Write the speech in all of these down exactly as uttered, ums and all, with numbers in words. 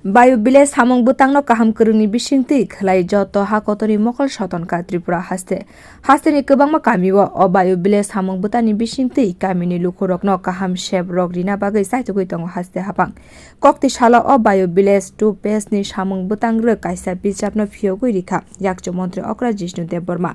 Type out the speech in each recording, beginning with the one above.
Bio village samung bwtangno kaham kwrwngni bisingtwi khwlai joto ha kotorni mokol sotonka Tripura haste. Hasteni kwbangma kamio o Bio village samung bwtangni bisingtwi kamini lukurokno kaham sep rok rina bagwi chaitugwi tongo haste hapang. Kokti salo o Bio village two phase ni samung bwtang rwk kaisa bijapno phiyogwi rikha yakchu montri okra Jishnu Debbarma.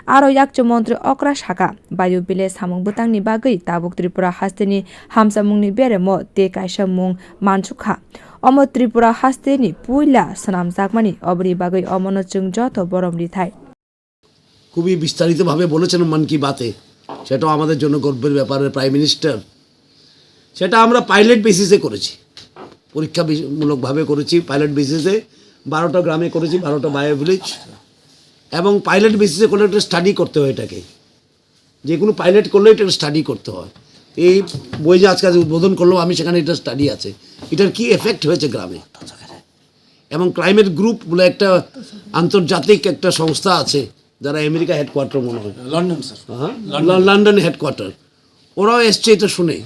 Aro yakchu montri okra saka, Bio village samung bwtangni bagwi tabuk Tripura hasteni hamsamungni beremo tei kaisa mung mansukha. Omo Tripura hasteni puila swnamjakmani, oboni bagwi omono chwng joto borom rithai. খুবই বিস্তারিতভাবে বলেছেন মন কি বাতে, সেটাও আমাদের জন্য গর্বের ব্যাপার। প্রাইম মিনিস্টার, সেটা আমরা পাইলট বেসিসে করেছি, পরীক্ষামূলকভাবে করেছি পাইলট বেসিসে। বারোটা গ্রামে করেছি, বারোটা বায়ো ভিলেজ, এবং পাইলট বেসিসে করলে একটা স্টাডি করতে হয় এটাকে। যে কোনো পাইলট করলে এটা স্টাডি করতে হয়। এই বই যে আজকে আজ উদ্বোধন করলো আমি, সেখানে এটা স্টাডি আছে, এটার কি এফেক্ট হয়েছে গ্রামে। এবং ক্লাইমেট গ্রুপ বলে একটা আন্তর্জাতিক একটা সংস্থা আছে, যারা আমেরিকা হেডকোয়ার্টার মনে হয়। London, sir. হ্যাঁ? লন্ডন। ল-, লন্ডন হেডকোয়ার্টার। ওরাও এসছে এটা শুনে,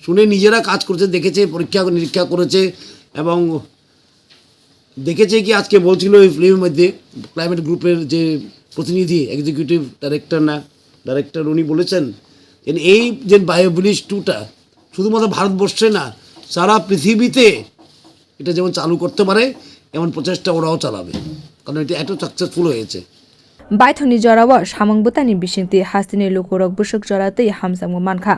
শুনে নিজেরা কাজ করছে, দেখেছে, পরীক্ষা নিরীক্ষা করেছে এবং দেখেছে কি, আজকে বলছিল ওই ফিল্মের মধ্যে, ক্লাইমেট গ্রুপের যে প্রতিনিধি, এক্সিকিউটিভ ডাইরেক্টর না, ডাইরেক্টর, উনি বলেছেন যে এই যে বায়ো ভিলেজ টুটা শুধুমাত্র ভারতবর্ষে না, সারা পৃথিবীতে এটা যেমন চালু করতে পারে, এমন প্রচেষ্টা ওরাও চালাবে, কারণ এটা এত সাকসেসফুল হয়েছে। Baithongni jorao samung bwtangni bisingtwi hasteni lukurok bwswk jora twi hamjakma mankha.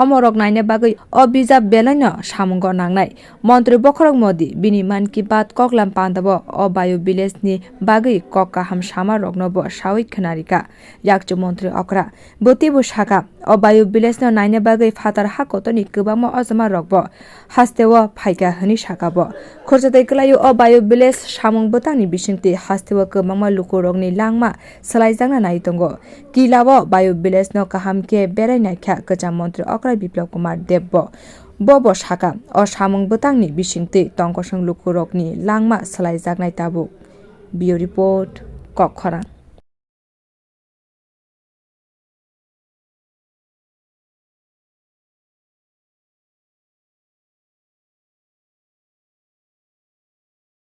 Omorok naina bagwi o bijap belaino samungo nangnai. Montri Bokhorok Modi bini Mann Ki Baat koklam pandao o Bio Village ni bagwi kok kaham sama rokno bo sawi khwnarikha yakchu montri okra. Bo teibo sakha, o Bio Village no naina bagwi phatar ha kotorni kwbangma ojama rokbo hasteo phaikha hwnwi sakha bo. Khorchatai kwlaio o Bio Village samung bwtangni bisingtwi hasteo kwbangma lukurokni langma swlaijakna nai tongo. Kilao Bio Village no kaham khe berai naikha kwcham montri okra Biplab Kumar Deb bo. Bo bo sakha, o samung bwtangni bisingtwi tongkosong lukurokni langma swlaijaknai tabuk. Bureau Report, Kokkhorang.